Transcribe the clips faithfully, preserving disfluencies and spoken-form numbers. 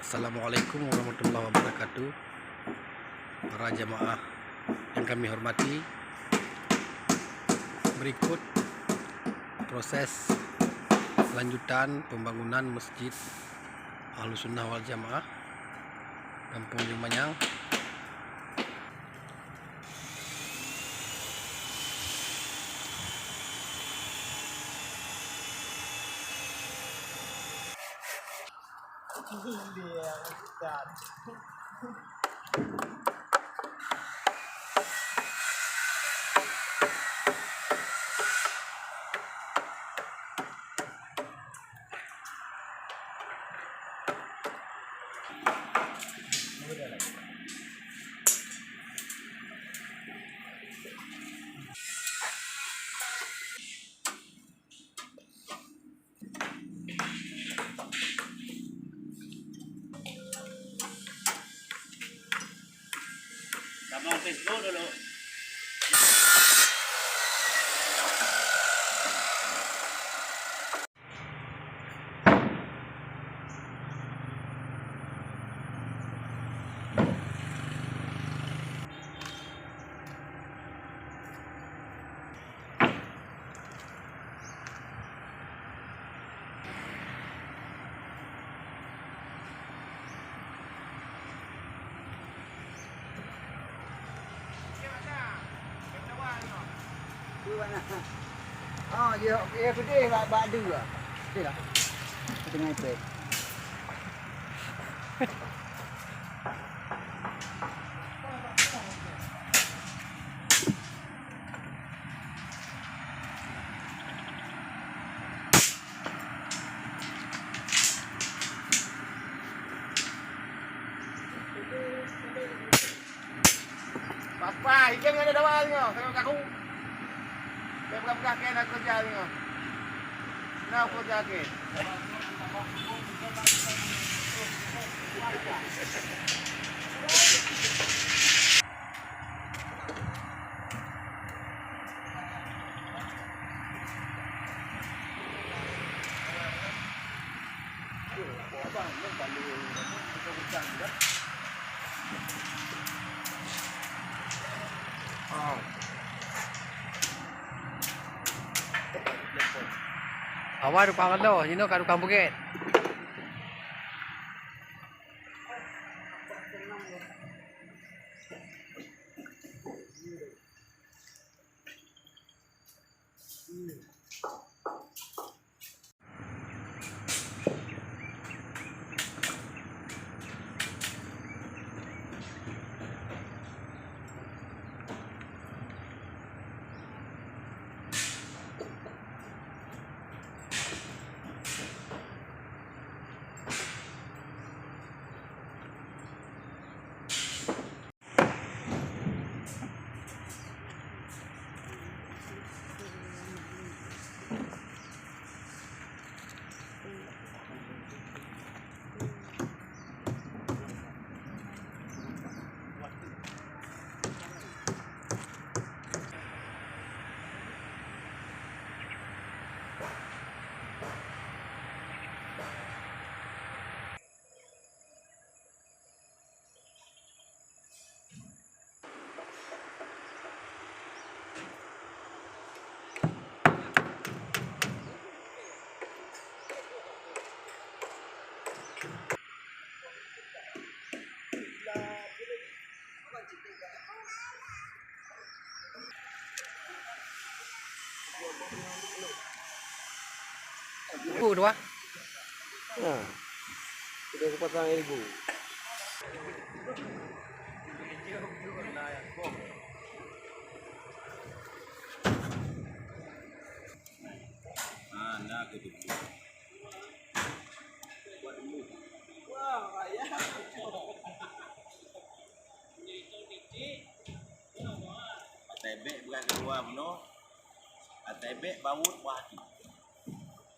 Assalamualaikum warahmatullahi wabarakatuh. Para jamaah yang kami hormati, berikut proses lanjutan pembangunan Masjid Ahlussunnah wal Jamaah Kampung Jumanyang. Kamoe Facebook dulu. Oh, ya, ya, pedih bak, bak dua. Pedih lah. Tengah itu. Papa, ikan ada dawa ni, oh, kalau kaku. Dia pegang-pegang kan aku jalan ni, oh. Nah, aku jalan. Awai dukang Kalo, jinoe ka dukang Bukét. Ibu dua. Nah, sudah sepasang ibu. Ah, nah, gitu. Atai bèk brat keuluwa bunoe, atai bèk bawot bak até.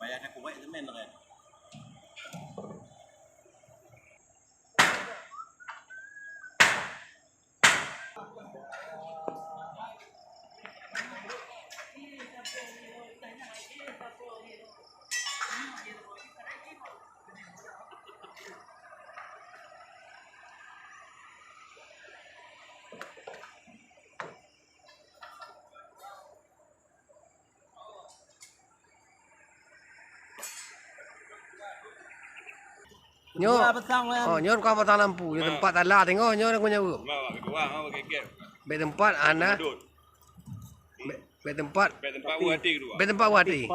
Payah takurek seumén rèn. Nyoe. Oh, nyoe tukang pasang lampu. Nyoe tempat tala tengok, nyoe aku nyawa. Bek tempat ana. Bek, bek tempat. Bek tempat wati.